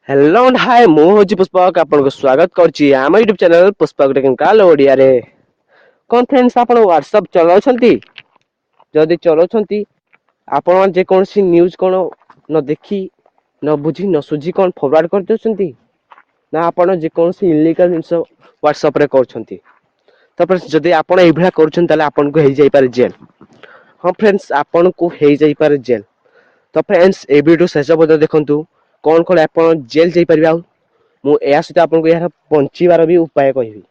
Hello and ହାଏ, ମୁଁ ହେଉଛି ପୁଷ୍ପକ, ଆପଣଙ୍କୁ ସ୍ୱାଗତ କରୁଛି ଆମ ୟୁଟ୍ୟୁବ୍ ଚ୍ୟାନେଲ୍ ପୁଷ୍ପକ ଟେକ୍ନିକାଲ ଓଡ଼ିଆରେ। କ'ଣ ଫ୍ରେଣ୍ଡସ୍, ଆପଣ ହ୍ୱାଟ୍ସଆପ୍ ଚଲାଉଛନ୍ତି? ଯଦି ଚଲାଉଛନ୍ତି, ଆପଣ ଯେକୌଣସି ନ୍ୟୁଜ୍ କ'ଣ ନ ଦେଖି, ନ ବୁଝି, ନ ସୁଝି କ'ଣ ଫରୱାର୍ଡ଼ କରିଦେଉଛନ୍ତି ନା ଆପଣ ଯେକୌଣସି ଇଲିଗାଲ୍ ଜିନିଷ ହ୍ୱାଟ୍ସଆପ୍ରେ କରୁଛନ୍ତି? ତ ଫ୍ରେଣ୍ଡସ୍, ଯଦି ଆପଣ ଏଇଭଳିଆ କରୁଛନ୍ତି, ତାହେଲେ ଆପଣଙ୍କୁ ହେଇଯାଇପାରେ ଜେଲ୍। ହଁ ଫ୍ରେଣ୍ଡସ୍, ଆପଣଙ୍କୁ ହେଇଯାଇପାରେ ଜେଲ୍। ତ ଫ୍ରେଣ୍ଡସ୍, ଏଇ ଭିଡ଼ିଓ ଶେଷ ପର୍ଯ୍ୟନ୍ତ ଦେଖନ୍ତୁ, କ'ଣ କଲେ ଆପଣ ଜେଲ୍ ଯାଇପାରିବେ ଆଉ ମୁଁ ଏହା ସହିତ ଆପଣଙ୍କୁ ଏହାର ବଞ୍ଚିବାର ବି ଉପାୟ କହିବି।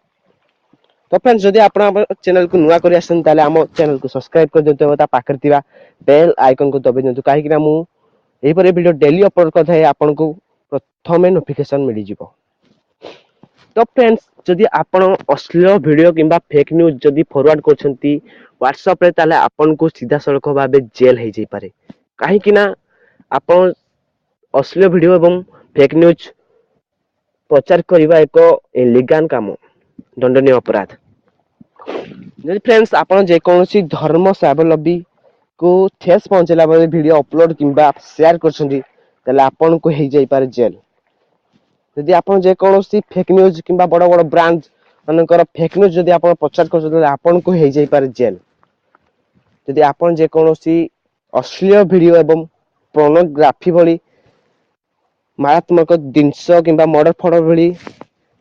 ତ ଫ୍ରେଣ୍ଡସ୍, ଯଦି ଆପଣ ଆମ ଚ୍ୟାନେଲକୁ ନୂଆ କରି ଆସିଛନ୍ତି, ତାହେଲେ ଆମ ଚ୍ୟାନେଲକୁ ସବସ୍କ୍ରାଇବ୍ କରିଦିଅନ୍ତୁ ଏବଂ ତା ପାଖରେ ଥିବା ବେଲ୍ ଆଇକନ୍କୁ ଦବାଇ ଦିଅନ୍ତୁ, କାହିଁକିନା ମୁଁ ଏହିପରି ଭିଡ଼ିଓ ଡେଲି ଅପଲୋଡ଼ କରିଥାଏ, ଆପଣଙ୍କୁ ପ୍ରଥମେ ନୋଟିଫିକେସନ୍ ମିଳିଯିବ। ତ ଫ୍ରେଣ୍ଡସ୍, ଯଦି ଆପଣ ଅଶ୍ଳୀଳ ଭିଡ଼ିଓ କିମ୍ବା ଫେକ୍ ନ୍ୟୁଜ୍ ଯଦି ଫରୱାର୍ଡ଼ କରୁଛନ୍ତି ହ୍ୱାଟ୍ସଆପ୍ରେ, ତାହେଲେ ଆପଣଙ୍କୁ ସିଧାସଳଖ ଭାବେ ଜେଲ୍ ହେଇଯାଇପାରେ, କାହିଁକି ନା ଆପଣ ଅଶ୍ଳୀଳ ଭିଡ଼ିଓ ଏବଂ ଫେକ୍ ନ୍ୟୁଜ୍ ପ୍ରଚାର କରିବା ଏକ ଇଲିଗାଲ କାମ, ଦଣ୍ଡନୀୟ ଅପରାଧ। ଯଦି ଫ୍ରେଣ୍ଡସ୍, ଆପଣ ଯେକୌଣସି ଧର୍ମ ସ୍ୱାବଲମ୍ବୀକୁ ଠେସ୍ ପହଞ୍ଚାଇଲା ଭଳି ଭିଡ଼ିଓ ଅପଲୋଡ଼ କିମ୍ବା ସେୟାର କରୁଛନ୍ତି, ତାହେଲେ ଆପଣଙ୍କୁ ହେଇଯାଇପାରେ ଜେଲ୍। ଯଦି ଆପଣ ଯେକୌଣସି ଫେକ୍ ନ୍ୟୁଜ୍ କିମ୍ବା ବଡ଼ ବଡ଼ ବ୍ରାଣ୍ଡ ମାନଙ୍କର ଫେକ୍ ନ୍ୟୁଜ୍ ଯଦି ଆପଣ ପ୍ରଚାର କରୁଛନ୍ତି, ତାହେଲେ ଆପଣଙ୍କୁ ହେଇଯାଇପାରେ ଜେଲ୍। ଯଦି ଆପଣ ଯେକୌଣସି ଅଶ୍ଳୀଳ ଭିଡ଼ିଓ ଏବଂ ପର୍ଣ୍ଣୋଗ୍ରାଫି ଭଳି ମାରାତ୍ମକ ଜିନିଷ କିମ୍ବା ମର୍ଡର ଫର୍ଡର ଭଳି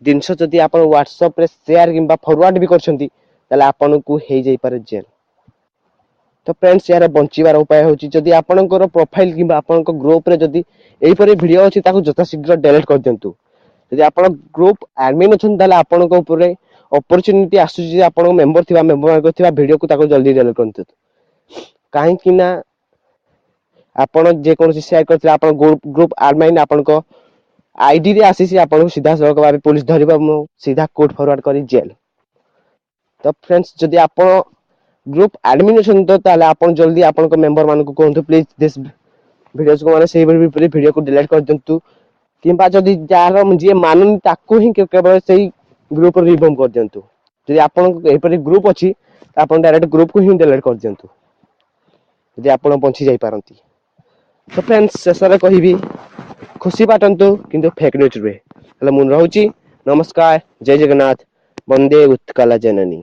ଜିନିଷ ଯଦି ଆପଣ ହ୍ୱାଟ୍ସଆପ୍ରେ ସେୟାର କିମ୍ବା ଫରୱାର୍ଡ଼ ବି କରୁଛନ୍ତି, ତାହେଲେ ଆପଣଙ୍କୁ ହେଇଯାଇପାରେ ଜେଲ୍। ତ ଫ୍ରେଣ୍ଡସ୍, ଏହାର ବଞ୍ଚିବାର ଉପାୟ ହେଉଛି, ଯଦି ଆପଣଙ୍କର ପ୍ରୋଫାଇଲ୍ କିମ୍ବା ଆପଣଙ୍କ ଗ୍ରୁପରେ ଯଦି ଏହିପରି ଭିଡ଼ିଓ ଅଛି, ତାକୁ ଯଥାଶୀଘ୍ର ଡିଲିଟ୍ କରିଦିଅନ୍ତୁ। ଯଦି ଆପଣ ଗ୍ରୁପ୍ ଆଡମିନ୍ ଅଛନ୍ତି, ତାହେଲେ ଆପଣଙ୍କ ଉପରେ ଅପରଚ୍ୟୁନିଟି ଆସୁଛି ଯେ ଆପଣଙ୍କ ମେମ୍ବର ଥିବା ମେମ୍ବରମାନଙ୍କ ଥିବା ଭିଡ଼ିଓକୁ ତାକୁ ଜଲ୍ଦି ଡିଲିଟ୍ କରନ୍ତୁ, କାହିଁକି ନା ଆପଣ ଯେକୌଣସି ସେୟାର କରିଥିଲେ, ଆପଣ ଗ୍ରୁପ୍ ଆଡମିନ୍ ଆପଣଙ୍କ ଆଇଡିରେ ଆସିଛି, ଆପଣଙ୍କୁ ସିଧାସଳଖ ଭାବେ ପୋଲିସ ଧରିବ ଏବଂ ସିଧା କୋର୍ଟ ଫରୱାର୍ଡ କରି ଜେଲ୍। ତ ଫ୍ରେଣ୍ଡସ୍, ଯଦି ଆପଣ ଗ୍ରୁପ୍ ଆଡମିନ୍ ଅଛନ୍ତି, ତ ତାହେଲେ ଆପଣ ଜଲ୍ଦି ଆପଣଙ୍କ ମେମ୍ବର ମାନଙ୍କୁ କୁହନ୍ତୁ, ପ୍ଲିଜ୍ this ଭିଡ଼ିଓକୁ, ମାନେ ସେଇଭଳି ଭିଡ଼ିଓକୁ ଡିଲିଟ୍ କରିଦିଅନ୍ତୁ, କିମ୍ବା ଯଦି ଯାହାର ଯିଏ ମାନୁନି, ତାକୁ ହିଁ କେବଳ ସେଇ ଗ୍ରୁପରୁ ରିମୁଭ୍ କରିଦିଅନ୍ତୁ। ଯଦି ଆପଣଙ୍କ ଏହିପରି ଗ୍ରୁପ୍ ଅଛି, ତ ଆପଣ ଡାଇରେକ୍ଟ ଗ୍ରୁପକୁ ହିଁ ଡିଲିଟ୍ କରିଦିଅନ୍ତୁ, ଯଦି ଆପଣ ବଞ୍ଚି ଯାଇପାରନ୍ତି। ତ ଫ୍ରେଣ୍ଡସ୍, ଶେଷରେ କହିବି, ଖୁସି ବାଣ୍ଟନ୍ତୁ କିନ୍ତୁ ଫେକ୍ ନ୍ୟୁଜ୍ ନୁହେଁ। ହେଲେ ମୁଁ ରହୁଛି। ନମସ୍କାର, ଜୟ ଜଗନ୍ନାଥ, ବନ୍ଦେ ଉତ୍କଳ ଜନନୀ।